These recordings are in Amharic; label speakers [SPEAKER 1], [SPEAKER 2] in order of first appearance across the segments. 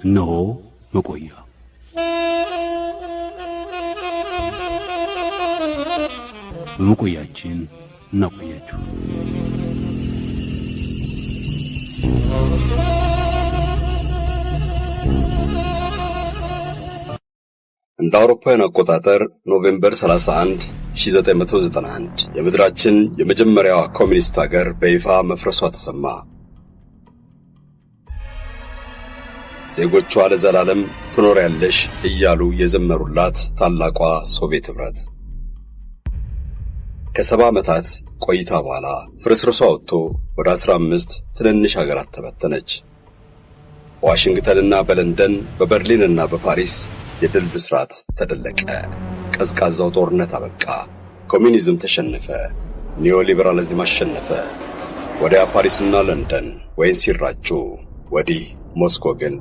[SPEAKER 1] እነሆ መቆያ። በመቆያችን እናቆያችሁ።
[SPEAKER 2] እንደ አውሮፓውያን አቆጣጠር ኖቬምበር 31 1991 የምድራችን የመጀመሪያዋ ኮሚኒስት ሀገር በይፋ መፍረሷ ተሰማ። ዜጎቿ ለዘላለም ትኖሪያለሽ እያሉ የዘመሩላት ታላቋ ሶቪየት ኅብረት ከ70 ዓመታት ቆይታ በኋላ ፍርስርሷ ወጥቶ ወደ 15 ትንንሽ ሀገራት ተበተነች። በዋሽንግተንና በለንደን፣ በበርሊንና በፓሪስ የድል ብስራት ተደለቀ። ቀዝቃዛው ጦርነት አበቃ። ኮሚኒዝም ተሸነፈ። ኒዮሊበራሊዝም አሸነፈ። ወዲያ ፓሪስና ለንደን ወይን ሲራጩ፣ ወዲህ ሞስኮ ግን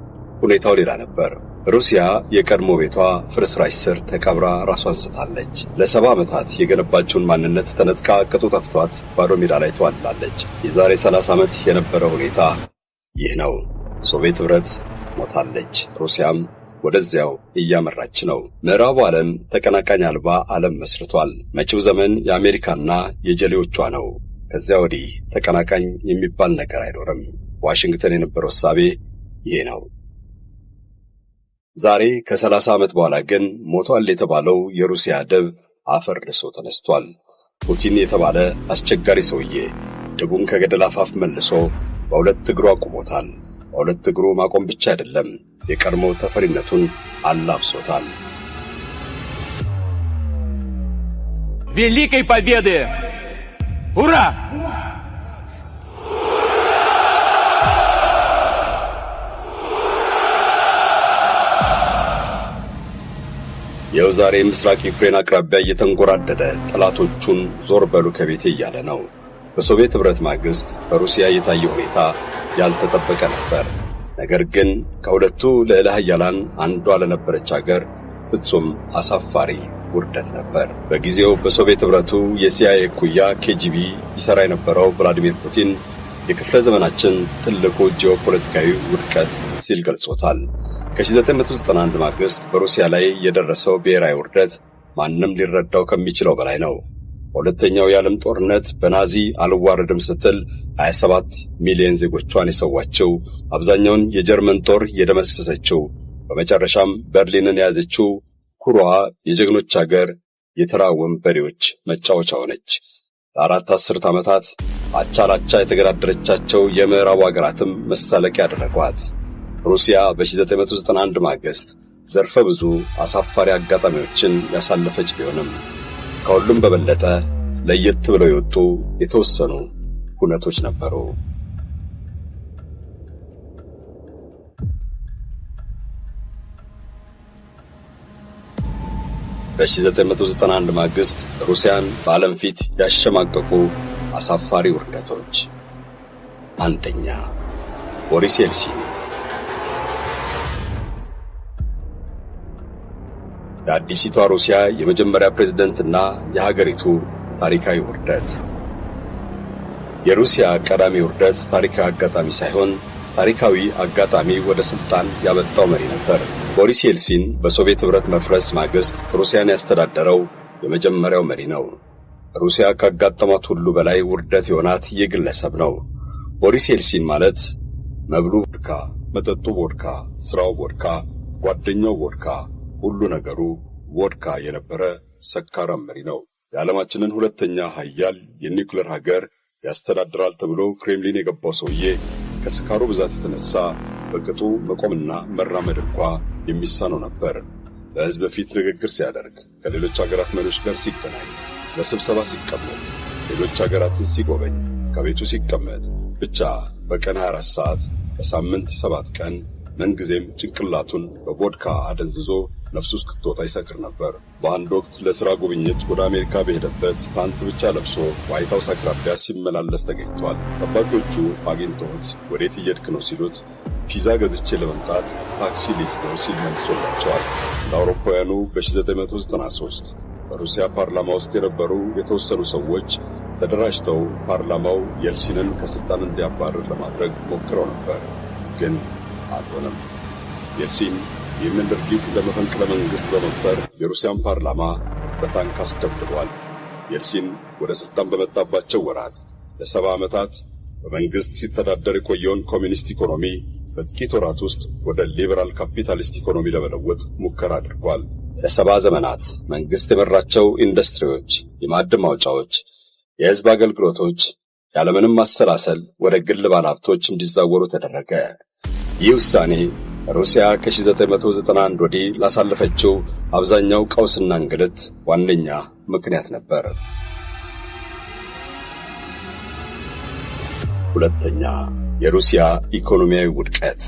[SPEAKER 2] ሁኔታው ሌላ ነበር። ሩሲያ የቀድሞ ቤቷ ፍርስራሽ ስር ተቀብራ ራሷን ስታለች። ለ70 ዓመታት የገነባችውን ማንነት ተነጥቃ ቅጡ ጠፍቷት ባዶ ሜዳ ላይ ተዋላለች። የዛሬ 30 ዓመት የነበረ ሁኔታ ይህ ነው። ሶቪየት ኅብረት ሞታለች። ሩሲያም ወደዚያው እያመራች ነው። ምዕራቡ ዓለም ተቀናቃኝ አልባ ዓለም መስርቷል። መጪው ዘመን የአሜሪካና የጀሌዎቿ ነው። ከዚያ ወዲህ ተቀናቃኝ የሚባል ነገር አይኖርም። ዋሽንግተን የነበረው እሳቤ ይሄ ነው። ዛሬ ከ30 ዓመት በኋላ ግን ሞቷል የተባለው የሩሲያ ድብ አፈር ልሶ ተነስቷል። ፑቲን የተባለ አስቸጋሪ ሰውዬ ድቡን ከገደል አፋፍ መልሶ በሁለት እግሩ አቁሞታል። በሁለት እግሩ ማቆም ብቻ አይደለም፣ የቀድሞ ተፈሪነቱን አላብሶታል።
[SPEAKER 3] Великой Победы! Ура!
[SPEAKER 2] ይኸው ዛሬ ምስራቅ ዩክሬን አቅራቢያ እየተንጎራደደ ጠላቶቹን ዞር በሉ ከቤቴ እያለ ነው። በሶቪየት ኅብረት ማግስት በሩሲያ የታየ ሁኔታ ያልተጠበቀ ነበር። ነገር ግን ከሁለቱ ልዕለ ኃያላን አንዷ ለነበረች አገር ፍጹም አሳፋሪ ውርደት ነበር። በጊዜው በሶቪየት ኅብረቱ የሲአይኤ እኩያ ኬጂቢ ይሠራ የነበረው ቭላዲሚር ፑቲን የክፍለ ዘመናችን ትልቁ ጂኦፖለቲካዊ ውድቀት ሲል ገልጾታል። ከ1991 ማግስት በሩሲያ ላይ የደረሰው ብሔራዊ ውርደት ማንም ሊረዳው ከሚችለው በላይ ነው። በሁለተኛው የዓለም ጦርነት በናዚ አልዋረድም ስትል 27 ሚሊዮን ዜጎቿን የሰዋችው፣ አብዛኛውን የጀርመን ጦር የደመሰሰችው፣ በመጨረሻም በርሊንን የያዘችው ኩሯ የጀግኖች አገር የተራ ወንበዴዎች መጫወቻ ሆነች። ለአራት አስርት ዓመታት አቻ ላቻ የተገዳደረቻቸው የምዕራቡ አገራትም መሳለቂያ ያደረጓት። ሩሲያ በ1991 ማግስት ዘርፈ ብዙ አሳፋሪ አጋጣሚዎችን ያሳለፈች ቢሆንም ከሁሉም በበለጠ ለየት ብለው የወጡ የተወሰኑ ሁነቶች ነበሩ። በ1991 ማግስት ሩሲያን በዓለም ፊት ያሸማቀቁ አሳፋሪ ውርደቶች። አንደኛ፣ ቦሪስ የልሲን። የአዲሲቷ ሩሲያ የመጀመሪያ ፕሬዝደንትና የሀገሪቱ ታሪካዊ ውርደት። የሩሲያ ቀዳሚ ውርደት ታሪካዊ አጋጣሚ ሳይሆን ታሪካዊ አጋጣሚ ወደ ስልጣን ያመጣው መሪ ነበር። ቦሪስ የልሲን በሶቪየት ኅብረት መፍረስ ማግስት ሩሲያን ያስተዳደረው የመጀመሪያው መሪ ነው። ሩሲያ ካጋጠማት ሁሉ በላይ ውርደት የሆናት ይህ ግለሰብ ነው። ቦሪስ የልሲን ማለት መብሉ ቮድካ፣ መጠጡ ቮድካ፣ ስራው ቮድካ፣ ጓደኛው ቮድካ፣ ሁሉ ነገሩ ቮድካ የነበረ ሰካራም መሪ ነው። የዓለማችንን ሁለተኛ ኃያል የኒውክሌር ሀገር ያስተዳድራል ተብሎ ክሬምሊን የገባው ሰውዬ ከስካሩ ብዛት የተነሳ በቅጡ መቆምና መራመድ እንኳ የሚሳነው ነበር። በሕዝብ ፊት ንግግር ሲያደርግ፣ ከሌሎች ሀገራት መሪዎች ጋር ሲገናኝ፣ ለስብሰባ ሲቀመጥ፣ ሌሎች ሀገራትን ሲጎበኝ፣ ከቤቱ ሲቀመጥ፣ ብቻ በቀን 24 ሰዓት በሳምንት 7 ቀን ምንጊዜም ጭንቅላቱን በቮድካ አደንዝዞ ነፍሱ እስክትወጣ ይሰክር ነበር። በአንድ ወቅት ለሥራ ጉብኝት ወደ አሜሪካ በሄደበት ፓንት ብቻ ለብሶ ዋይት ሃውስ አቅራቢያ ሲመላለስ ተገኝቷል። ጠባቂዎቹ አግኝተውት ወዴት እየሄድክ ነው ሲሉት ፒዛ ገዝቼ ለመምጣት ታክሲ ልይዝ ነው ሲል መልሶላቸዋል። እንደ አውሮፓውያኑ በ1993 በሩሲያ ፓርላማ ውስጥ የነበሩ የተወሰኑ ሰዎች ተደራጅተው ፓርላማው የልሲንን ከስልጣን እንዲያባርር ለማድረግ ሞክረው ነበር፣ ግን አልሆነም። የልሲን ይህንን ድርጊት ለመፈንቅለ መንግሥት በመቁጠር የሩሲያን ፓርላማ በታንክ አስደብድቧል። የልሲን ወደ ሥልጣን በመጣባቸው ወራት ለ70 ዓመታት በመንግሥት ሲተዳደር የቆየውን ኮሚኒስት ኢኮኖሚ በጥቂት ወራት ውስጥ ወደ ሊበራል ካፒታሊስት ኢኮኖሚ ለመለወጥ ሙከራ አድርጓል። ለ70 ዘመናት መንግሥት የመራቸው ኢንዱስትሪዎች፣ የማዕድን ማውጫዎች፣ የሕዝብ አገልግሎቶች ያለምንም ማሰላሰል ወደ ግል ባለሀብቶች እንዲዛወሩ ተደረገ። ይህ ውሳኔ ሩሲያ ከ1991 ወዲህ ላሳለፈችው አብዛኛው ቀውስና እንግልት ዋነኛ ምክንያት ነበር። ሁለተኛ፣ የሩሲያ ኢኮኖሚያዊ ውድቀት።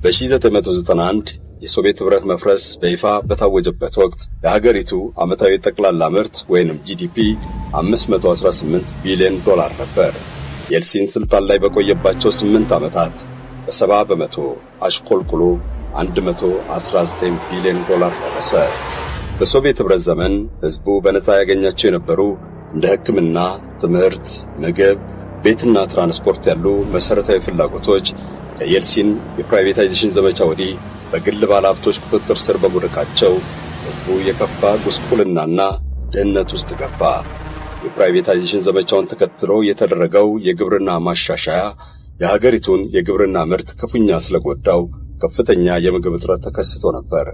[SPEAKER 2] በ1991 የሶቪየት ኅብረት መፍረስ በይፋ በታወጀበት ወቅት የሀገሪቱ ዓመታዊ ጠቅላላ ምርት ወይንም GDP 518 ቢሊዮን ዶላር ነበር። የልሲን ስልጣን ላይ በቆየባቸው 8 ዓመታት በ70% አሽቆልቁሎ 119 ቢሊዮን ዶላር ደረሰ። በሶቪየት ኅብረት ዘመን ሕዝቡ በነፃ ያገኛቸው የነበሩ እንደ ሕክምና፣ ትምህርት፣ ምግብ፣ ቤትና ትራንስፖርት ያሉ መሠረታዊ ፍላጎቶች ከየልሲን የ privatization ዘመቻ ወዲህ በግል ባለሀብቶች ቁጥጥር ስር በመውደቃቸው ሕዝቡ የከፋ ጉስቁልናና ድህነት ውስጥ ገባ። የ privatization ዘመቻውን ተከትሎ የተደረገው የግብርና ማሻሻያ የሀገሪቱን የግብርና ምርት ክፉኛ ስለጎዳው ከፍተኛ የምግብ እጥረት ተከስቶ ነበር።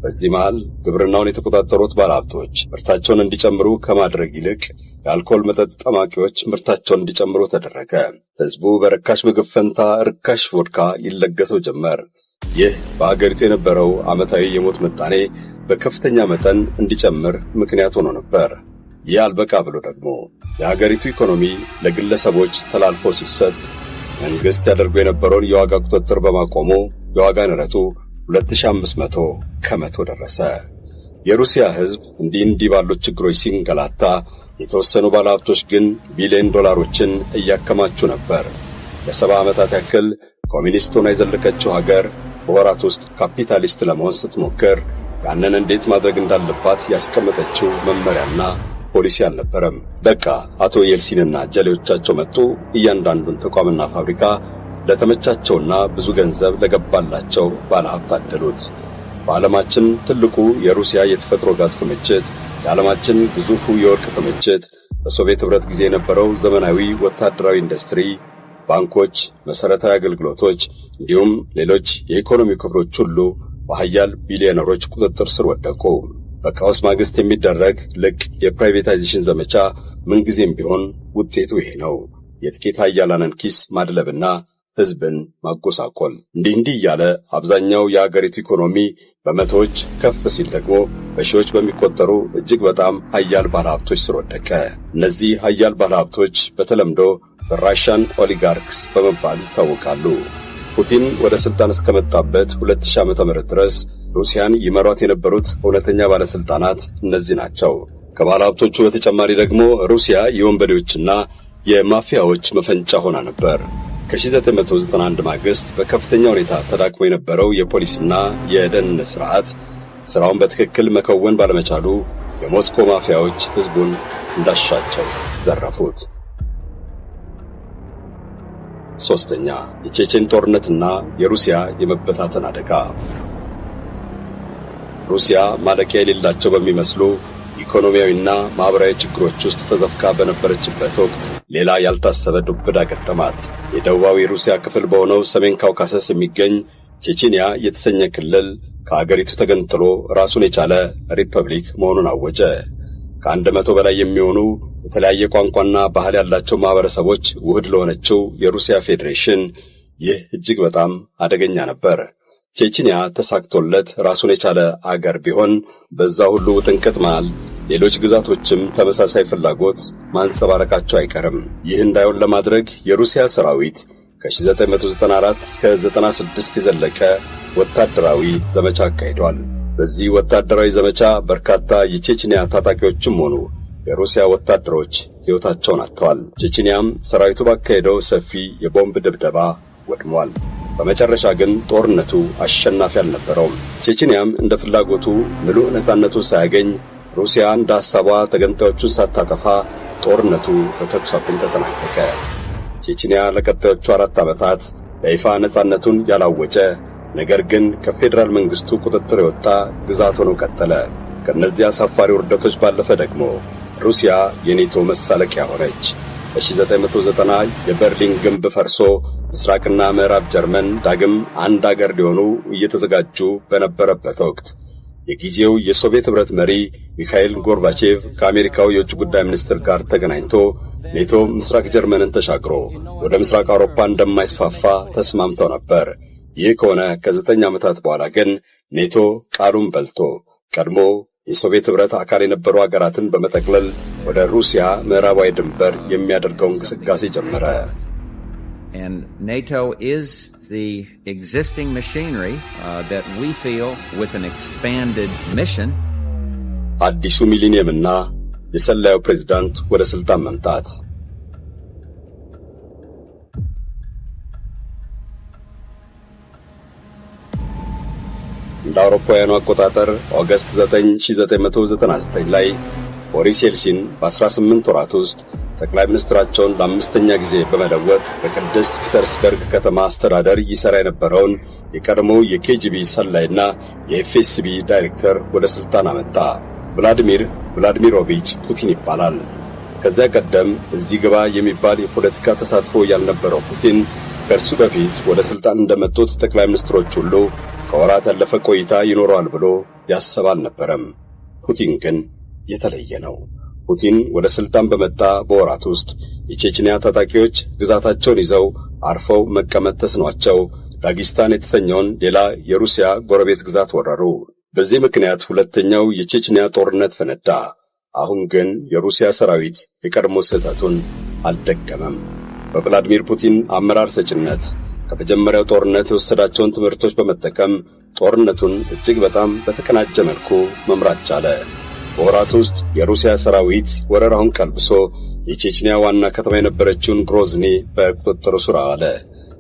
[SPEAKER 2] በዚህ መሃል ግብርናውን የተቆጣጠሩት ባለሀብቶች ምርታቸውን እንዲጨምሩ ከማድረግ ይልቅ የአልኮል መጠጥ ጠማቂዎች ምርታቸውን እንዲጨምሩ ተደረገ። ሕዝቡ በርካሽ ምግብ ፈንታ ርካሽ ቮድካ ይለገሰው ጀመር። ይህ በአገሪቱ የነበረው ዓመታዊ የሞት ምጣኔ በከፍተኛ መጠን እንዲጨምር ምክንያት ሆኖ ነበር። ይህ አልበቃ ብሎ ደግሞ የሀገሪቱ ኢኮኖሚ ለግለሰቦች ተላልፎ ሲሰጥ መንግሥት ያደርገው የነበረውን የዋጋ ቁጥጥር በማቆሙ የዋጋ ንረቱ 2500% ደረሰ። የሩሲያ ሕዝብ እንዲህ እንዲህ ባሉት ችግሮች ሲንገላታ የተወሰኑ ባለሀብቶች ግን ቢሊዮን ዶላሮችን እያከማቹ ነበር። ለ70 ዓመታት ያክል ኮሚኒስት ሆና የዘለቀችው ሀገር በወራት ውስጥ ካፒታሊስት ለመሆን ስትሞክር ያንን እንዴት ማድረግ እንዳለባት ያስቀመጠችው መመሪያና ፖሊሲ አልነበረም። በቃ አቶ የልሲንና ጀሌዎቻቸው መጡ። እያንዳንዱን ተቋምና ፋብሪካ ለተመቻቸውና ብዙ ገንዘብ ለገባላቸው ባለሀብት አደሉት። በዓለማችን ትልቁ የሩሲያ የተፈጥሮ ጋዝ ክምችት፣ የዓለማችን ግዙፉ የወርቅ ክምችት፣ በሶቪየት ኅብረት ጊዜ የነበረው ዘመናዊ ወታደራዊ ኢንዱስትሪ፣ ባንኮች፣ መሠረታዊ አገልግሎቶች እንዲሁም ሌሎች የኢኮኖሚ ክፍሎች ሁሉ በሀያል ቢሊዮነሮች ቁጥጥር ስር ወደቁ። በቀውስ ማግስት የሚደረግ ልቅ የ privatization ዘመቻ ምንጊዜም ቢሆን ውጤቱ ይሄ ነው። የጥቂት ሀያላንን ኪስ ማድለብና ሕዝብን ማጎሳቆል። እንዲህ እንዲህ እያለ አብዛኛው የአገሪቱ ኢኮኖሚ በመቶዎች ከፍ ሲል ደግሞ በሺዎች በሚቆጠሩ እጅግ በጣም ሀያል ባለሀብቶች ስር ወደቀ። እነዚህ ሀያል ባለሀብቶች በተለምዶ Russian oligarchs በመባል ይታወቃሉ። ፑቲን ወደ ሥልጣን እስከመጣበት 2000 ዓመተ ምህረት ድረስ ሩሲያን ይመሯት የነበሩት እውነተኛ ባለሥልጣናት እነዚህ ናቸው። ከባለሀብቶቹ በተጨማሪ ደግሞ ሩሲያ የወንበዴዎችና የማፊያዎች መፈንጫ ሆና ነበር። ከ1991 ማግስት በከፍተኛ ሁኔታ ተዳክሞ የነበረው የፖሊስና የደህንነት ሥርዓት ሥራውን በትክክል መከወን ባለመቻሉ የሞስኮ ማፊያዎች ሕዝቡን እንዳሻቸው ዘረፉት። ሶስተኛ፣ የቼቼን ጦርነትና የሩሲያ የመበታተን አደጋ። ሩሲያ ማለቂያ የሌላቸው በሚመስሉ ኢኮኖሚያዊና ማኅበራዊ ችግሮች ውስጥ ተዘፍቃ በነበረችበት ወቅት ሌላ ያልታሰበ ዱብዳ ገጠማት። የደቡባዊ ሩሲያ ክፍል በሆነው ሰሜን ካውካሰስ የሚገኝ ቼቼንያ የተሰኘ ክልል ከአገሪቱ ተገንጥሎ ራሱን የቻለ ሪፐብሊክ መሆኑን አወጀ። ከ100 በላይ የሚሆኑ የተለያየ ቋንቋና ባህል ያላቸው ማህበረሰቦች ውህድ ለሆነችው የሩሲያ ፌዴሬሽን ይህ እጅግ በጣም አደገኛ ነበር። ቼቼንያ ተሳክቶለት ራሱን የቻለ አገር ቢሆን በዛ ሁሉ ውጥንቅጥ መሃል ሌሎች ግዛቶችም ተመሳሳይ ፍላጎት ማንጸባረቃቸው አይቀርም። ይህ እንዳይሆን ለማድረግ የሩሲያ ሰራዊት ከ1994 እስከ 96 የዘለቀ ወታደራዊ ዘመቻ አካሂዷል። በዚህ ወታደራዊ ዘመቻ በርካታ የቼቼንያ ታጣቂዎችም ሆኑ የሩሲያ ወታደሮች ሕይወታቸውን አጥተዋል። ቼቼንያም ሰራዊቱ ባካሄደው ሰፊ የቦምብ ድብደባ ወድሟል። በመጨረሻ ግን ጦርነቱ አሸናፊ አልነበረውም። ቼቼንያም እንደ ፍላጎቱ ምሉእ ነጻነቱን ሳያገኝ፣ ሩሲያ እንደ ሐሳቧ ተገንጣዮቹን ሳታጠፋ ጦርነቱ በተኩስ አቁም ተጠናቀቀ። ቼቼንያ ለቀጣዮቹ 4 ዓመታት በይፋ ነጻነቱን ያላወጀ፣ ነገር ግን ከፌዴራል መንግስቱ ቁጥጥር የወጣ ግዛት ሆኖ ቀጠለ። ከነዚህ አሳፋሪ ውርደቶች ባለፈ ደግሞ ሩሲያ የኔቶ መሳለቂያ ሆነች። በ1990 የበርሊን ግንብ ፈርሶ ምስራቅና ምዕራብ ጀርመን ዳግም አንድ አገር ሊሆኑ እየተዘጋጁ በነበረበት ወቅት የጊዜው የሶቪየት ኅብረት መሪ ሚካኤል ጎርባቼቭ ከአሜሪካው የውጭ ጉዳይ ሚኒስትር ጋር ተገናኝቶ ኔቶ ምስራቅ ጀርመንን ተሻግሮ ወደ ምስራቅ አውሮፓ እንደማይስፋፋ ተስማምተው ነበር። ይህ ከሆነ ከ9 ዓመታት በኋላ ግን ኔቶ ቃሉን በልቶ ቀድሞ የሶቪየት ኅብረት አካል የነበሩ አገራትን በመጠቅለል ወደ ሩሲያ ምዕራባዊ ድንበር የሚያደርገውን ግስጋሴ ጀመረ።
[SPEAKER 4] And NATO is the existing machinery that we feel with an expanded mission.
[SPEAKER 2] አዲሱ ሚሊኒየምና የሰላዩ ፕሬዝዳንት ወደ ስልጣን መምጣት። እንደ አውሮፓውያኑ አቆጣጠር ኦገስት 9 1999 ላይ ቦሪስ የልሲን በ18 ወራት ውስጥ ጠቅላይ ሚኒስትራቸውን ለአምስተኛ ጊዜ በመለወጥ በቅድስት ፒተርስበርግ ከተማ አስተዳደር ይሠራ የነበረውን የቀድሞው የኬጂቢ ሰላይና የኤፍኤስቢ ዳይሬክተር ወደ ሥልጣን አመጣ። ቭላዲሚር ቭላዲሚሮቪች ፑቲን ይባላል። ከዚያ ቀደም እዚህ ግባ የሚባል የፖለቲካ ተሳትፎ ያልነበረው ፑቲን ከእርሱ በፊት ወደ ሥልጣን እንደመጡት ጠቅላይ ሚኒስትሮች ሁሉ ከወራት ያለፈ ቆይታ ይኖረዋል ብሎ ያሰበ አልነበረም። ፑቲን ግን የተለየ ነው። ፑቲን ወደ ስልጣን በመጣ በወራት ውስጥ የቼችኒያ ታጣቂዎች ግዛታቸውን ይዘው አርፈው መቀመጥ ተስኗቸው ዳጊስታን የተሰኘውን ሌላ የሩሲያ ጎረቤት ግዛት ወረሩ። በዚህ ምክንያት ሁለተኛው የቼችኒያ ጦርነት ፈነዳ። አሁን ግን የሩሲያ ሰራዊት የቀድሞ ስህተቱን አልደገመም። በቭላዲሚር ፑቲን አመራር ሰጭነት ከመጀመሪያው ጦርነት የወሰዳቸውን ትምህርቶች በመጠቀም ጦርነቱን እጅግ በጣም በተቀናጀ መልኩ መምራት ቻለ። በወራት ውስጥ የሩሲያ ሰራዊት ወረራውን ቀልብሶ የቼችኒያ ዋና ከተማ የነበረችውን ግሮዝኒ በቁጥጥሩ ስር አዋለ።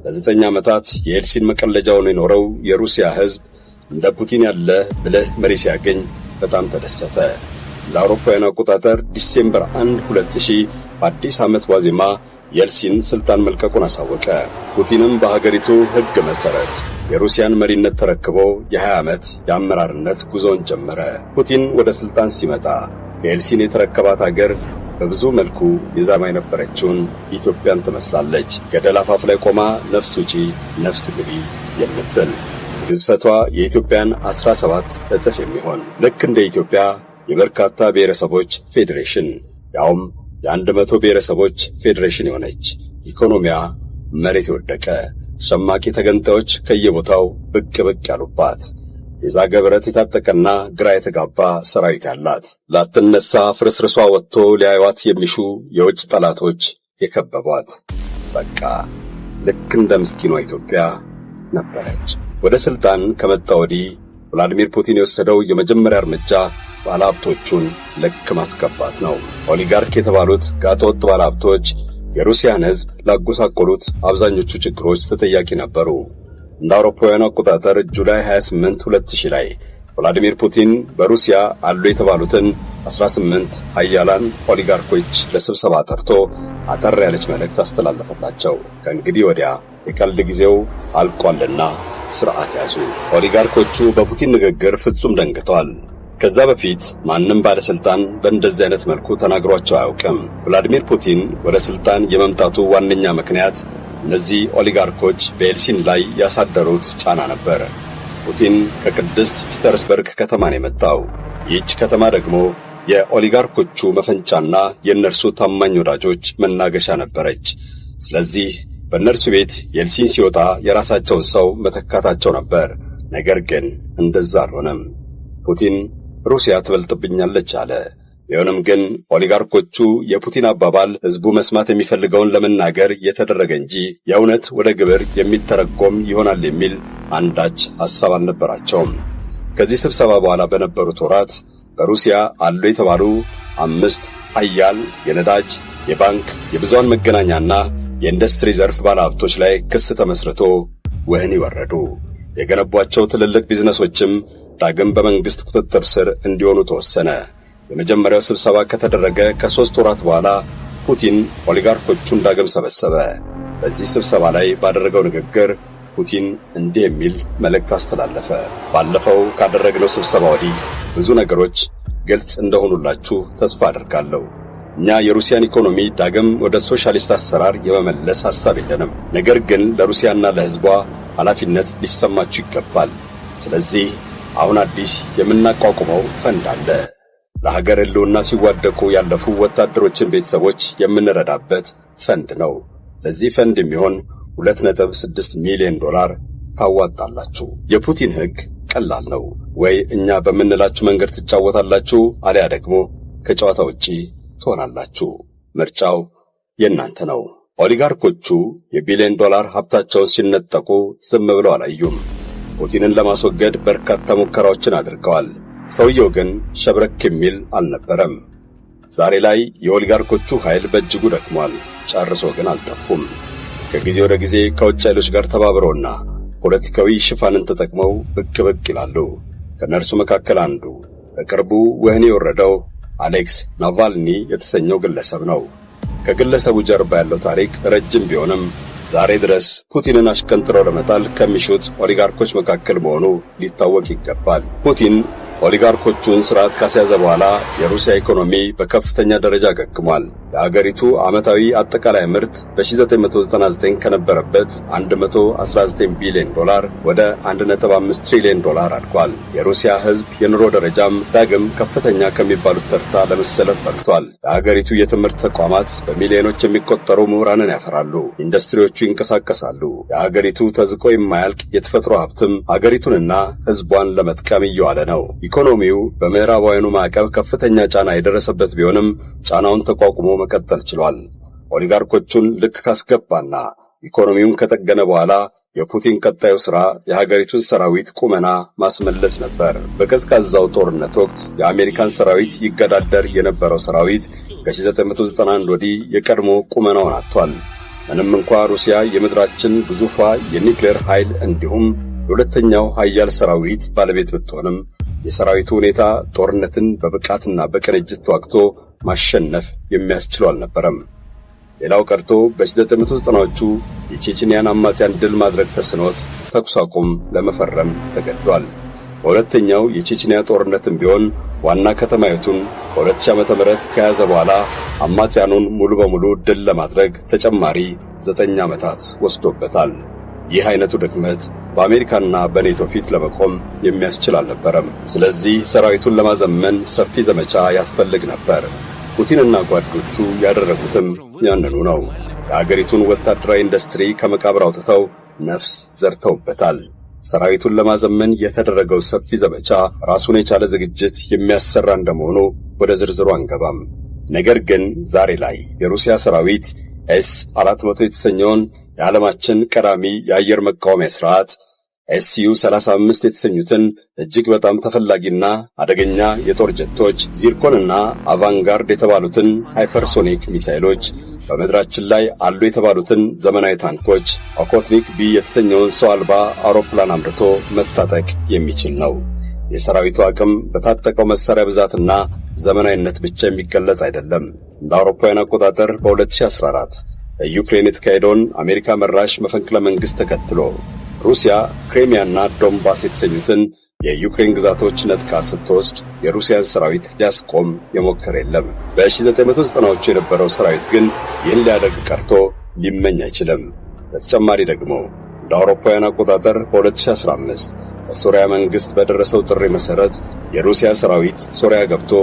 [SPEAKER 2] ለ9 ዓመታት የኤልሲን መቀለጃ ሆኖ የኖረው የሩሲያ ሕዝብ እንደ ፑቲን ያለ ብልህ መሪ ሲያገኝ በጣም ተደሰተ። ለአውሮፓውያን አቆጣጠር ዲሴምበር 1 2000 በአዲስ ዓመት ዋዜማ የልሲን ስልጣን መልቀቁን አሳወቀ። ፑቲንም በሀገሪቱ ሕግ መሰረት የሩሲያን መሪነት ተረክቦ የ20 ዓመት የአመራርነት ጉዞውን ጀመረ። ፑቲን ወደ ስልጣን ሲመጣ ከኤልሲን የተረከባት አገር በብዙ መልኩ የዛማ የነበረችውን ኢትዮጵያን ትመስላለች። ገደል አፋፍ ላይ ቆማ ነፍስ ውጪ ነፍስ ግቢ የምትል፣ ግዝፈቷ የኢትዮጵያን 17 እጥፍ የሚሆን፣ ልክ እንደ ኢትዮጵያ የበርካታ ብሔረሰቦች ፌዴሬሽን፣ ያውም የ100 ብሔረሰቦች ፌዴሬሽን የሆነች፣ ኢኮኖሚያ መሬት የወደቀ፣ ሸማቂ ተገንጣዮች ከየቦታው ብቅ ብቅ ያሉባት፣ የዛገ ብረት የታጠቀና ግራ የተጋባ ሰራዊት ያላት፣ ላትነሳ ፍርስርሷ ወጥቶ ሊያዩዋት የሚሹ የውጭ ጠላቶች የከበቧት፣ በቃ ልክ እንደ ምስኪኗ ኢትዮጵያ ነበረች። ወደ ስልጣን ከመጣ ወዲህ ቭላዲሚር ፑቲን የወሰደው የመጀመሪያ እርምጃ ባለሀብቶቹን ልክ ማስገባት ነው። ኦሊጋርክ የተባሉት ጋጠወጥ ባለሀብቶች የሩሲያን ሕዝብ ላጎሳቆሉት አብዛኞቹ ችግሮች ተጠያቂ ነበሩ። እንደ አውሮፓውያኑ አቆጣጠር ጁላይ 28 2000 ላይ ቭላዲሚር ፑቲን በሩሲያ አሉ የተባሉትን 18 ሀያላን ኦሊጋርኮች ለስብሰባ ጠርቶ አጠር ያለች መልእክት አስተላለፈላቸው። ከእንግዲህ ወዲያ የቀልድ ጊዜው አልቋልና ስርዓት ያዙ። ኦሊጋርኮቹ በፑቲን ንግግር ፍጹም ደንግጠዋል። ከዛ በፊት ማንም ባለስልጣን በእንደዚህ አይነት መልኩ ተናግሯቸው አያውቅም። ቭላዲሚር ፑቲን ወደ ስልጣን የመምጣቱ ዋነኛ ምክንያት እነዚህ ኦሊጋርኮች በኤልሲን ላይ ያሳደሩት ጫና ነበር። ፑቲን ከቅድስት ፒተርስበርግ ከተማ ነው የመጣው። ይህች ከተማ ደግሞ የኦሊጋርኮቹ መፈንጫና የእነርሱ ታማኝ ወዳጆች መናገሻ ነበረች። ስለዚህ በእነርሱ ቤት የልሲን ሲወጣ የራሳቸውን ሰው መተካታቸው ነበር። ነገር ግን እንደዛ አልሆነም። ፑቲን ሩሲያ ትበልጥብኛለች አለ። ቢሆንም ግን ኦሊጋርኮቹ የፑቲን አባባል ሕዝቡ መስማት የሚፈልገውን ለመናገር የተደረገ እንጂ የእውነት ወደ ግብር የሚተረጎም ይሆናል የሚል አንዳች ሐሳብ አልነበራቸውም። ከዚህ ስብሰባ በኋላ በነበሩት ወራት በሩሲያ አሉ የተባሉ አምስት ሀያል የነዳጅ፣ የባንክ፣ የብዙሃን መገናኛና የኢንዱስትሪ ዘርፍ ባለሀብቶች ላይ ክስ ተመስርቶ ወህኒ ወረዱ። የገነቧቸው ትልልቅ ቢዝነሶችም ዳግም በመንግስት ቁጥጥር ስር እንዲሆኑ ተወሰነ። የመጀመሪያው ስብሰባ ከተደረገ ከ3 ወራት በኋላ ፑቲን ኦሊጋርኮቹን ዳግም ሰበሰበ። በዚህ ስብሰባ ላይ ባደረገው ንግግር ፑቲን እንዲህ የሚል መልእክት አስተላለፈ። ባለፈው ካደረግነው ስብሰባ ወዲህ ብዙ ነገሮች ግልጽ እንደሆኑላችሁ ተስፋ አደርጋለሁ። እኛ የሩሲያን ኢኮኖሚ ዳግም ወደ ሶሻሊስት አሰራር የመመለስ ሐሳብ የለንም። ነገር ግን ለሩሲያና ለሕዝቧ ኃላፊነት ሊሰማችሁ ይገባል። ስለዚህ አሁን አዲስ የምናቋቁመው ፈንድ አለ። ለሀገር ሕልውና ሲዋደቁ ያለፉ ወታደሮችን ቤተሰቦች የምንረዳበት ፈንድ ነው። ለዚህ ፈንድ የሚሆን 2.6 ሚሊዮን ዶላር ታዋጣላችሁ። የፑቲን ሕግ ቀላል ነው። ወይ እኛ በምንላችሁ መንገድ ትጫወታላችሁ፣ አሊያ ደግሞ ከጨዋታ ውጪ ትሆናላችሁ። ምርጫው የእናንተ ነው። ኦሊጋርኮቹ የቢሊዮን ዶላር ሀብታቸውን ሲነጠቁ ዝም ብለው አላዩም። ፑቲንን ለማስወገድ በርካታ ሙከራዎችን አድርገዋል። ሰውየው ግን ሸብረክ የሚል አልነበረም። ዛሬ ላይ የኦሊጋርኮቹ ኃይል በእጅጉ ደክሟል። ጨርሶ ግን አልጠፉም። ከጊዜ ወደ ጊዜ ከውጭ ኃይሎች ጋር ተባብረውና ፖለቲካዊ ሽፋንን ተጠቅመው ብቅ ብቅ ይላሉ። ከነርሱ መካከል አንዱ በቅርቡ ወህኒ የወረደው አሌክስ ናቫልኒ የተሰኘው ግለሰብ ነው። ከግለሰቡ ጀርባ ያለው ታሪክ ረጅም ቢሆንም ዛሬ ድረስ ፑቲንን አሽቀንጥረው ለመጣል ከሚሹት ኦሊጋርኮች መካከል መሆኑ ሊታወቅ ይገባል። ፑቲን ኦሊጋርኮቹን ስርዓት ካስያዘ በኋላ የሩሲያ ኢኮኖሚ በከፍተኛ ደረጃ አገግሟል። የአገሪቱ ዓመታዊ አጠቃላይ ምርት በ1999 ከነበረበት 119 ቢሊዮን ዶላር ወደ 1.5 ትሪሊዮን ዶላር አድጓል። የሩሲያ ሕዝብ የኑሮ ደረጃም ዳግም ከፍተኛ ከሚባሉት ተርታ ለመሰለፍ በቅቷል። የአገሪቱ የትምህርት ተቋማት በሚሊዮኖች የሚቆጠሩ ምሁራንን ያፈራሉ። ኢንዱስትሪዎቹ ይንቀሳቀሳሉ። የአገሪቱ ተዝቆ የማያልቅ የተፈጥሮ ሀብትም አገሪቱንና ሕዝቧን ለመጥቀም እየዋለ ነው። ኢኮኖሚው በምዕራባውያኑ ማዕቀብ ከፍተኛ ጫና የደረሰበት ቢሆንም ጫናውን ተቋቁሞ መቀጠል ችሏል። ኦሊጋርኮቹን ልክ ካስገባና ኢኮኖሚውን ከጠገነ በኋላ የፑቲን ቀጣዩ ሥራ የሀገሪቱን ሰራዊት ቁመና ማስመለስ ነበር። በቀዝቃዛው ጦርነት ወቅት የአሜሪካን ሰራዊት ይገዳደር የነበረው ሰራዊት ከ1991 ወዲህ የቀድሞ ቁመናውን አጥቷል። ምንም እንኳ ሩሲያ የምድራችን ግዙፏ የኒውክሌር ኃይል እንዲሁም የሁለተኛው ኃያል ሰራዊት ባለቤት ብትሆንም የሰራዊቱ ሁኔታ ጦርነትን በብቃትና በቅንጅት ተዋግቶ ማሸነፍ የሚያስችለው አልነበረም። ሌላው ቀርቶ በ1990ዎቹ የቼችንያን አማጽያን ድል ማድረግ ተስኖት ተኩስ አቁም ለመፈረም ተገዷል። በሁለተኛው የቼችንያ ጦርነትም ቢሆን ዋና ከተማይቱን በ2000 ዓመተ ምህረት ከያዘ በኋላ አማጽያኑን ሙሉ በሙሉ ድል ለማድረግ ተጨማሪ 9 ዓመታት ወስዶበታል። ይህ አይነቱ ድክመት በአሜሪካና በኔቶ ፊት ለመቆም የሚያስችል አልነበረም። ስለዚህ ሰራዊቱን ለማዘመን ሰፊ ዘመቻ ያስፈልግ ነበር። ፑቲንና ጓዶቹ ያደረጉትም ያንኑ ነው። የአገሪቱን ወታደራዊ ኢንዱስትሪ ከመቃብር አውጥተው ነፍስ ዘርተውበታል። ሰራዊቱን ለማዘመን የተደረገው ሰፊ ዘመቻ ራሱን የቻለ ዝግጅት የሚያሰራ እንደመሆኑ ወደ ዝርዝሩ አንገባም። ነገር ግን ዛሬ ላይ የሩሲያ ሰራዊት ኤስ 400 የተሰኘውን የዓለማችን ቀዳሚ የአየር መቃወሚያ ስርዓት፣ ኤስዩ 35 የተሰኙትን እጅግ በጣም ተፈላጊና አደገኛ የጦር ጀቶች፣ ዚርኮንና አቫንጋርድ የተባሉትን ሃይፐርሶኒክ ሚሳይሎች፣ በምድራችን ላይ አሉ የተባሉትን ዘመናዊ ታንኮች፣ ኦኮትኒክ ቢ የተሰኘውን ሰው አልባ አውሮፕላን አምርቶ መታጠቅ የሚችል ነው። የሰራዊቱ አቅም በታጠቀው መሳሪያ ብዛትና ዘመናዊነት ብቻ የሚገለጽ አይደለም። እንደ አውሮፓውያን አቆጣጠር በ2014 በዩክሬን የተካሄደውን አሜሪካ መራሽ መፈንቅለ መንግሥት ተከትሎ ሩሲያ ክሬሚያና ዶንባስ የተሰኙትን የዩክሬን ግዛቶች ነጥቃ ስትወስድ የሩሲያን ሰራዊት ሊያስቆም የሞከረ የለም። በ1990ዎቹ የነበረው ሰራዊት ግን ይህን ሊያደርግ ቀርቶ ሊመኝ አይችልም። በተጨማሪ ደግሞ እንደ አውሮፓውያን አቆጣጠር በ2015 ከሶሪያ መንግሥት በደረሰው ጥሪ መሠረት የሩሲያ ሰራዊት ሶሪያ ገብቶ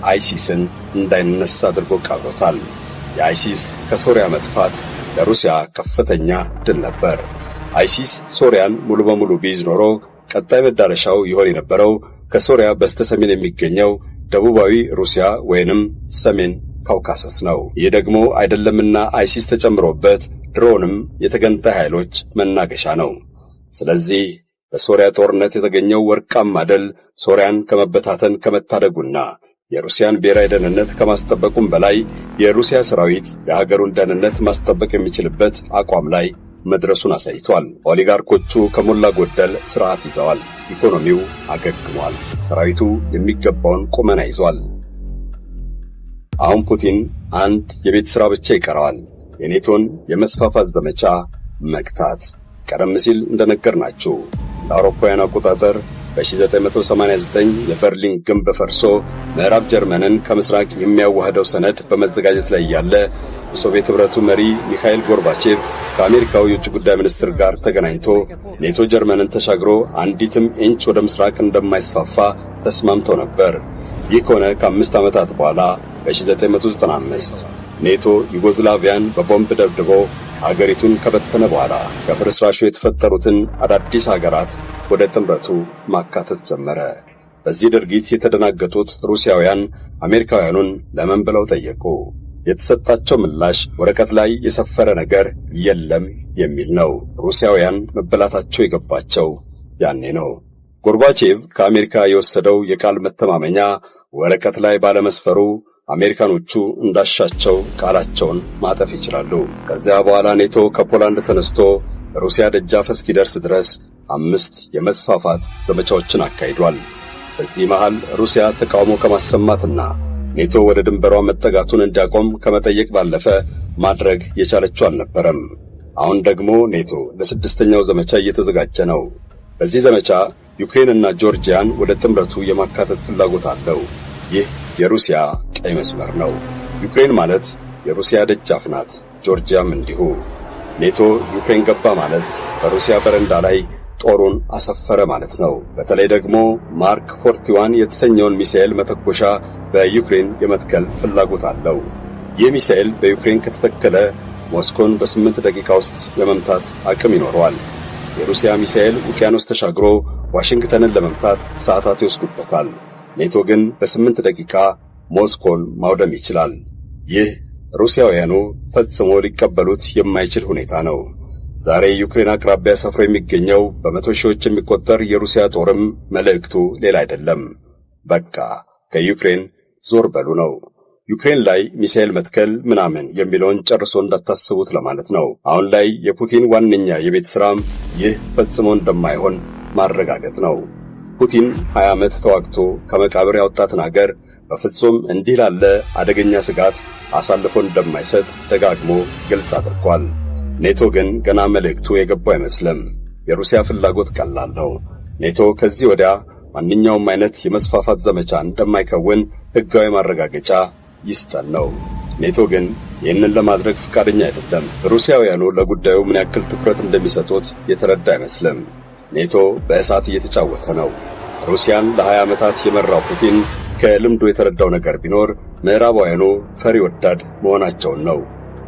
[SPEAKER 2] አይሲስን እንዳይነሳ አድርጎ ቀብሮታል። የአይሲስ ከሶሪያ መጥፋት ለሩሲያ ከፍተኛ ድል ነበር። አይሲስ ሶሪያን ሙሉ በሙሉ ቢይዝ ኖሮ ቀጣይ መዳረሻው ይሆን የነበረው ከሶሪያ በስተሰሜን የሚገኘው ደቡባዊ ሩሲያ ወይንም ሰሜን ካውካሰስ ነው። ይህ ደግሞ አይደለምና አይሲስ ተጨምሮበት ድሮንም የተገንጣይ ኃይሎች መናገሻ ነው። ስለዚህ በሶሪያ ጦርነት የተገኘው ወርቃማ ድል ሶሪያን ከመበታተን ከመታደጉና የሩሲያን ብሔራዊ ደህንነት ከማስጠበቁም በላይ የሩሲያ ሰራዊት የሀገሩን ደህንነት ማስጠበቅ የሚችልበት አቋም ላይ መድረሱን አሳይቷል። ኦሊጋርኮቹ ከሞላ ጎደል ስርዓት ይዘዋል። ኢኮኖሚው አገግሟል። ሰራዊቱ የሚገባውን ቁመና ይዟል። አሁን ፑቲን አንድ የቤት ሥራ ብቻ ይቀረዋል። የኔቶን የመስፋፋት ዘመቻ መግታት። ቀደም ሲል እንደነገርናችሁ ለአውሮፓውያን አቆጣጠር በ1989 የበርሊን ግንብ ፈርሶ ምዕራብ ጀርመንን ከምስራቅ የሚያዋህደው ሰነድ በመዘጋጀት ላይ ያለ የሶቪየት ኅብረቱ መሪ ሚካኤል ጎርባቼቭ ከአሜሪካው የውጭ ጉዳይ ሚኒስትር ጋር ተገናኝቶ ኔቶ ጀርመንን ተሻግሮ አንዲትም ኢንች ወደ ምስራቅ እንደማይስፋፋ ተስማምተው ነበር። ይህ ከሆነ ከ5 ዓመታት በኋላ በ1995 ኔቶ ዩጎዝላቪያን በቦምብ ደብድቦ አገሪቱን ከበተነ በኋላ ከፍርስራሹ የተፈጠሩትን አዳዲስ ሀገራት ወደ ጥምረቱ ማካተት ጀመረ። በዚህ ድርጊት የተደናገጡት ሩሲያውያን አሜሪካውያኑን ለምን ብለው ጠየቁ። የተሰጣቸው ምላሽ ወረቀት ላይ የሰፈረ ነገር የለም የሚል ነው። ሩሲያውያን መበላታቸው የገባቸው ያኔ ነው። ጎርባቼቭ ከአሜሪካ የወሰደው የቃል መተማመኛ ወረቀት ላይ ባለመስፈሩ አሜሪካኖቹ እንዳሻቸው ቃላቸውን ማጠፍ ይችላሉ። ከዚያ በኋላ ኔቶ ከፖላንድ ተነስቶ ሩሲያ ደጃፍ እስኪደርስ ድረስ 5 የመስፋፋት ዘመቻዎችን አካሂዷል። በዚህ መሃል ሩሲያ ተቃውሞ ከማሰማትና ኔቶ ወደ ድንበሯ መጠጋቱን እንዲያቆም ከመጠየቅ ባለፈ ማድረግ የቻለችው አልነበረም። አሁን ደግሞ ኔቶ ለስድስተኛው ዘመቻ እየተዘጋጀ ነው። በዚህ ዘመቻ ዩክሬንና ጆርጂያን ወደ ጥምረቱ የማካተት ፍላጎት አለው። ይህ የሩሲያ ቀይ መስመር ነው። ዩክሬን ማለት የሩሲያ ደጃፍ ናት፣ ጆርጂያም እንዲሁ። ኔቶ ዩክሬን ገባ ማለት በሩሲያ በረንዳ ላይ ጦሩን አሰፈረ ማለት ነው። በተለይ ደግሞ ማርክ 41 የተሰኘውን ሚሳኤል መተኮሻ በዩክሬን የመትከል ፍላጎት አለው። ይህ ሚሳኤል በዩክሬን ከተተከለ ሞስኮን በ8 ደቂቃ ውስጥ የመምታት አቅም ይኖረዋል። የሩሲያ ሚሳኤል ውቅያኖስ ተሻግሮ ዋሽንግተንን ለመምታት ሰዓታት ይወስዱበታል። ኔቶ ግን በ8 ደቂቃ ሞስኮን ማውደም ይችላል። ይህ ሩሲያውያኑ ፈጽሞ ሊቀበሉት የማይችል ሁኔታ ነው። ዛሬ ዩክሬን አቅራቢያ ሰፍሮ የሚገኘው በመቶ ሺዎች የሚቆጠር የሩሲያ ጦርም መልእክቱ ሌላ አይደለም። በቃ ከዩክሬን ዞር በሉ ነው። ዩክሬን ላይ ሚሳኤል መትከል ምናምን የሚለውን ጨርሶ እንዳታስቡት ለማለት ነው። አሁን ላይ የፑቲን ዋነኛ የቤት ስራም ይህ ፈጽሞ እንደማይሆን ማረጋገጥ ነው። ፑቲን 20 ዓመት ተዋግቶ ከመቃብር ያወጣትን አገር በፍጹም እንዲህ ላለ አደገኛ ስጋት አሳልፎ እንደማይሰጥ ደጋግሞ ግልጽ አድርጓል። ኔቶ ግን ገና መልእክቱ የገባው አይመስልም። የሩሲያ ፍላጎት ቀላል ነው። ኔቶ ከዚህ ወዲያ ማንኛውም አይነት የመስፋፋት ዘመቻ እንደማይከውን ሕጋዊ ማረጋገጫ ይስጠን ነው። ኔቶ ግን ይህንን ለማድረግ ፍቃደኛ አይደለም። ሩሲያውያኑ ለጉዳዩ ምን ያክል ትኩረት እንደሚሰጡት የተረዳ አይመስልም። ኔቶ በእሳት እየተጫወተ ነው። ሩሲያን ለ20 ዓመታት የመራው ፑቲን ከልምዱ የተረዳው ነገር ቢኖር ምዕራባውያኑ ፈሪ ወዳድ መሆናቸውን ነው።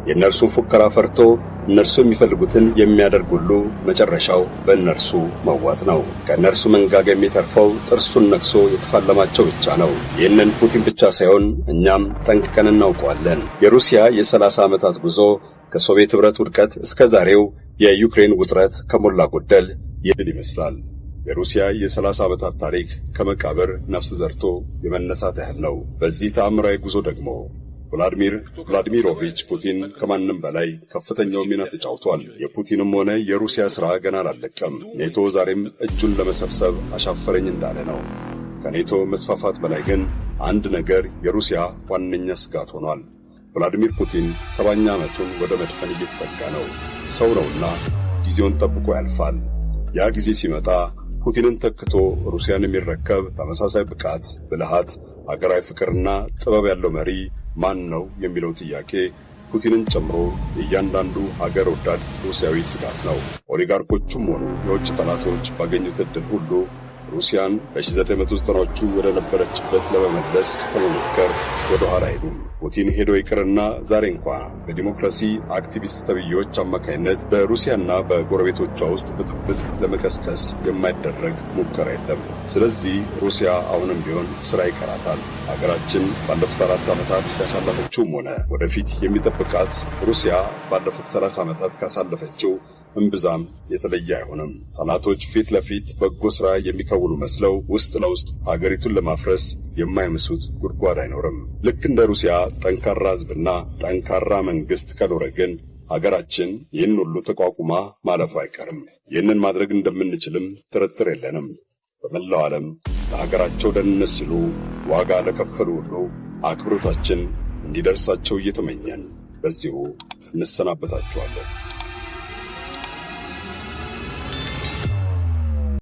[SPEAKER 2] የእነርሱን ፉከራ ፈርቶ እነርሱ የሚፈልጉትን የሚያደርግ ሁሉ መጨረሻው በእነርሱ መዋጥ ነው። ከእነርሱ መንጋጋ የሚተርፈው ጥርሱን ነክሶ የተፋለማቸው ብቻ ነው። ይህንን ፑቲን ብቻ ሳይሆን እኛም ጠንቅቀን እናውቀዋለን። የሩሲያ የ30 ዓመታት ጉዞ ከሶቪየት ኅብረት ውድቀት እስከ ዛሬው የዩክሬን ውጥረት ከሞላ ጎደል ይህን ይመስላል። የሩሲያ የ30 ዓመታት ታሪክ ከመቃብር ነፍስ ዘርቶ የመነሳት ያህል ነው። በዚህ ተአምራዊ ጉዞ ደግሞ ቭላዲሚር ቭላዲሚሮቪች ፑቲን ከማንም በላይ ከፍተኛው ሚና ተጫውቷል። የፑቲንም ሆነ የሩሲያ ሥራ ገና አላለቀም። ኔቶ ዛሬም እጁን ለመሰብሰብ አሻፈረኝ እንዳለ ነው። ከኔቶ መስፋፋት በላይ ግን አንድ ነገር የሩሲያ ዋነኛ ስጋት ሆኗል። ቭላዲሚር ፑቲን 70ኛ ዓመቱን ወደ መድፈን እየተጠጋ ነው። ሰው ነውና ጊዜውን ጠብቆ ያልፋል። ያ ጊዜ ሲመጣ ፑቲንን ተክቶ ሩሲያን የሚረከብ ተመሳሳይ ብቃት፣ ብልሃት፣ ሀገራዊ ፍቅርና ጥበብ ያለው መሪ ማን ነው የሚለው ጥያቄ ፑቲንን ጨምሮ የእያንዳንዱ ሀገር ወዳድ ሩሲያዊ ስጋት ነው። ኦሊጋርኮቹም ሆኑ የውጭ ጠላቶች ባገኙት ዕድል ሁሉ ሩሲያን በ1990ዎቹ ወደ ነበረችበት ለመመለስ ከመሞከር ወደ ኋላ አይሉም። ፑቲን ሄዶ ይቅርና ዛሬ እንኳ በዲሞክራሲ አክቲቪስት ተብዬዎች አማካይነት በሩሲያና በጎረቤቶቿ ውስጥ ብጥብጥ ለመቀስቀስ የማይደረግ ሙከራ የለም። ስለዚህ ሩሲያ አሁንም ቢሆን ስራ ይቀራታል። ሀገራችን ባለፉት 4 ዓመታት ያሳለፈችውም ሆነ ወደፊት የሚጠብቃት ሩሲያ ባለፉት 30 ዓመታት ካሳለፈችው እምብዛም የተለየ አይሆንም። ጠላቶች ፊት ለፊት በጎ ሥራ የሚከውኑ መስለው ውስጥ ለውስጥ ሀገሪቱን ለማፍረስ የማይምሱት ጉድጓድ አይኖርም። ልክ እንደ ሩሲያ ጠንካራ ሕዝብና ጠንካራ መንግስት ከኖረ ግን ሀገራችን ይህን ሁሉ ተቋቁማ ማለፉ አይቀርም። ይህንን ማድረግ እንደምንችልም ጥርጥር የለንም። በመላው ዓለም ለሀገራቸው ደህንነት ሲሉ ዋጋ ለከፈሉ ሁሉ አክብሮታችን እንዲደርሳቸው እየተመኘን በዚሁ እንሰናበታችኋለን።